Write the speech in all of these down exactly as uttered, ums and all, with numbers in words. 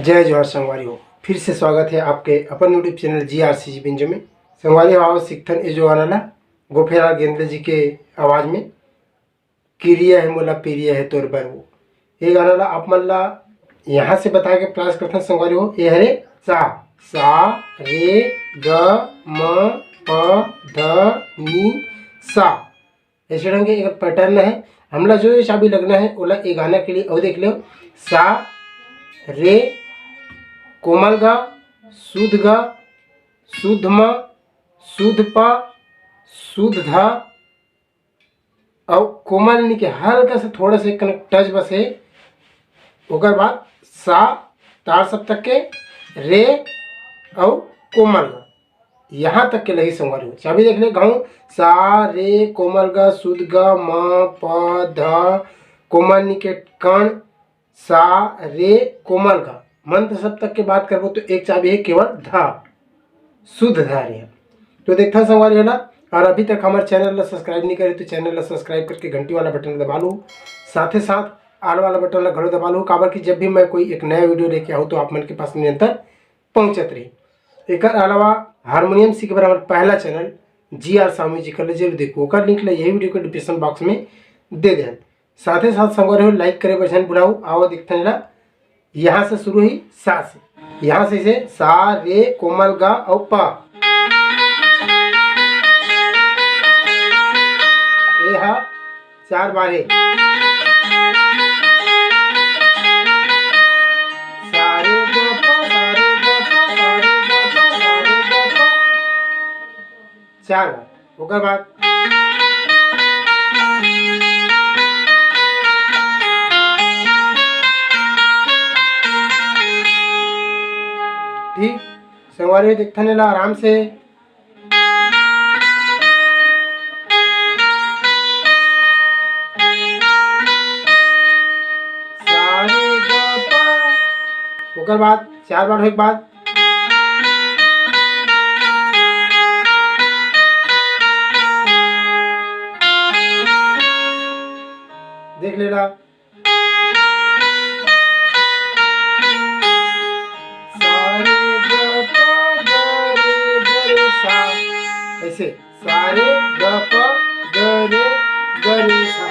जय जोहार संगवारी हो, फिर से स्वागत है आपके अपन YouTube चैनल जी आर सी जी बिंजो में। संगवारी हो, आओ सीखथन ए जो गाना ला गोपेलाल गेंदले जी के आवाज में, किरिया है मोला पिरिया है तोर बर वो। ये गाना ला आप मन ला यहाँ से बता के प्रयास करथन संगवारी हो। ये हरे सा, सा, रे, ग, म, प, ध, नी, सा। ऐसे ढंग के एक पैटर्न है। हमला जो ये चाबी लगना है ओला ए गाना के लिए। और देख लो, सा, रे, कोमल ग, शुद्ध ग, शुद्ध म, शुद्ध प, शुद्ध ध, और कोमल नी के हल्का से थोड़ा से कनेक्ट टच बस है। ओकर बाद सा, तार सप्तक के, रे और कोमल ग, यहाँ तक के लगी संगवारी हो। चाबी देख ले, गाऊं, सा, रे, कोमल ग, शुद्ध ग, म, प, ध, कोमल नी के कण, सा, रे, कोमल ग। मंत्र सप्तक के बात करबो तो एक चाबी है केवल ध, शुद्ध ध रे। तो देखथन संगवारी हो ना, और अभी तक हमारे चैनल ला सब्सक्राइब नहीं करे तो चैनल ला सब्सक्राइब करके घंटी वाला बटन दबा लो, साथे साथ आल वाला बटन ला घलो दबा लो, काबर कि जब भी मैं कोई एक नया वीडियो लेके आऊँ तो आप मन के पास निरंतर पहुँचत रही। एकर अलावा हारमोनियम सीखे बर हमारे पहला चैनल जी आर साहू म्यूजिकल जरूर देखो, ओकर लिंक ला यही वीडियो के डिस्क्रिप्शन बॉक्स में दे देहन। साथे साथ संगवारी हो, लाइक करे बर झन भुलाऊ। आवा देखथन ला, यहाँ से शुरू ही सा से, यहाँ से, से सा, रे, कोमल ग और प। ये हा चार बार है। सा रे ग प, सा रे ग प, सा रे ग प, सा रे ग प। चार बार। ओकर बाद ठीक संगवारी हो, देखथन एला आराम से। सा रे ग प। ओकर बाद चार बार होए के बाद देख लेला। सा रे ग प ग रे ग रे सा। ऐसे सा रे ग प ग रे ग रे सा।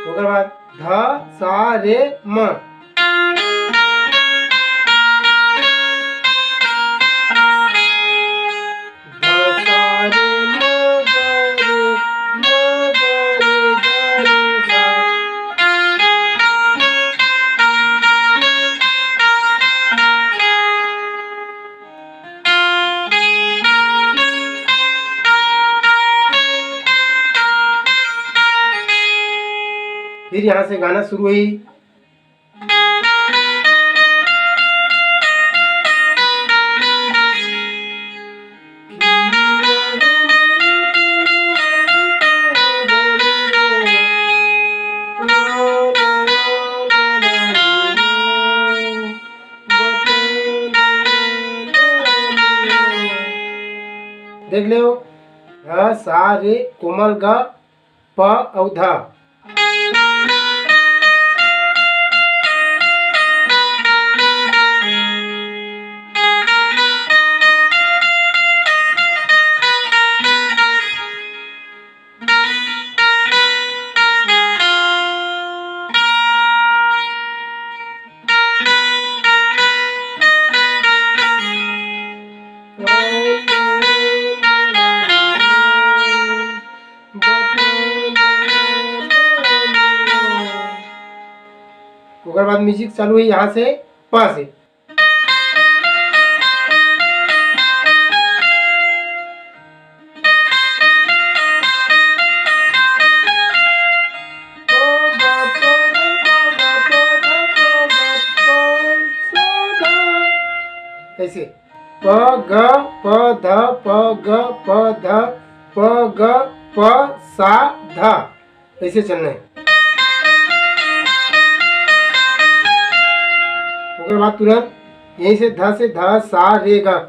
ओकर बाद ध सा रे म। ध सा रे म ग रे, म ग रे ग रे सा। फिर यहाँ से गाना शुरू हुई। देख लो, ध सा रे कोमल ग प अउ ध। ओकर बाद म्यूजिक चालू है यहाँ से, प से। ऐसे प ग प ध प ग प ध प ग प सा ध। ऐसे चलना है। ओकर बाद तुरंत यहीं से ध से ध सा रे ग।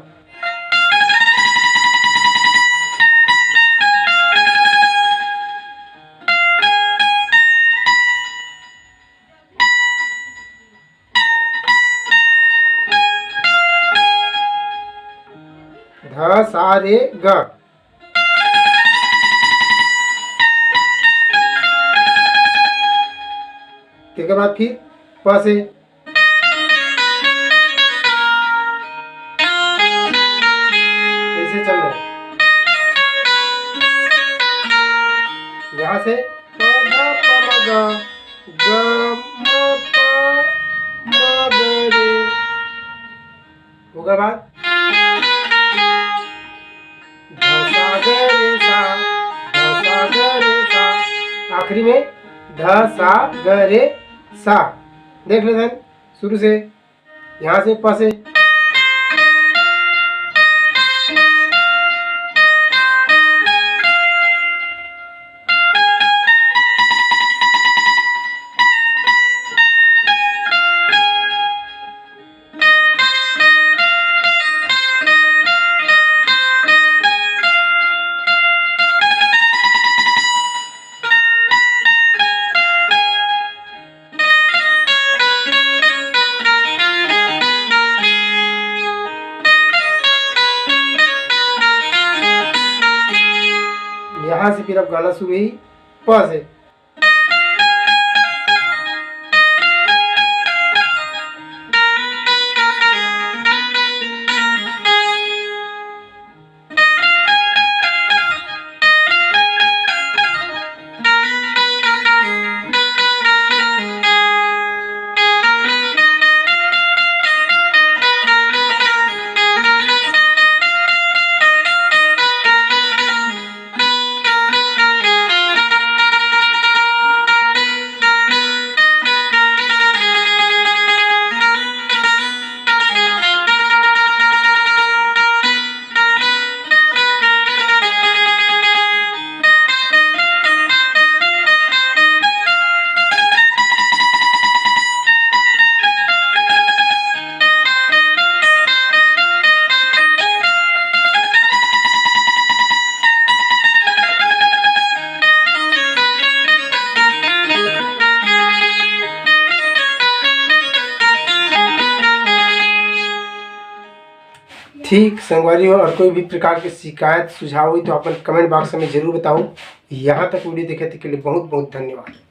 ध सा रे ग। तेकर बाद फिर प से। ऐसे चल रहा है। यहाँ से प ध प म ग, ग म प म ग रे। ओकर बाद ध सा ग रे सा, ध सा ग रे सा। आखिरी में ध सा ग रे सा। देख लेथन शुरू से, यहाँ से प से। यहाँ से फिर अब गाना शुरू हुई प से। ठीक संगवारी हो, और कोई भी प्रकार के शिकायत सुझाव होई तो अपन comment box में जरूर बताओ। यहाँ तक वीडियो देखे के लिए बहुत बहुत धन्यवाद।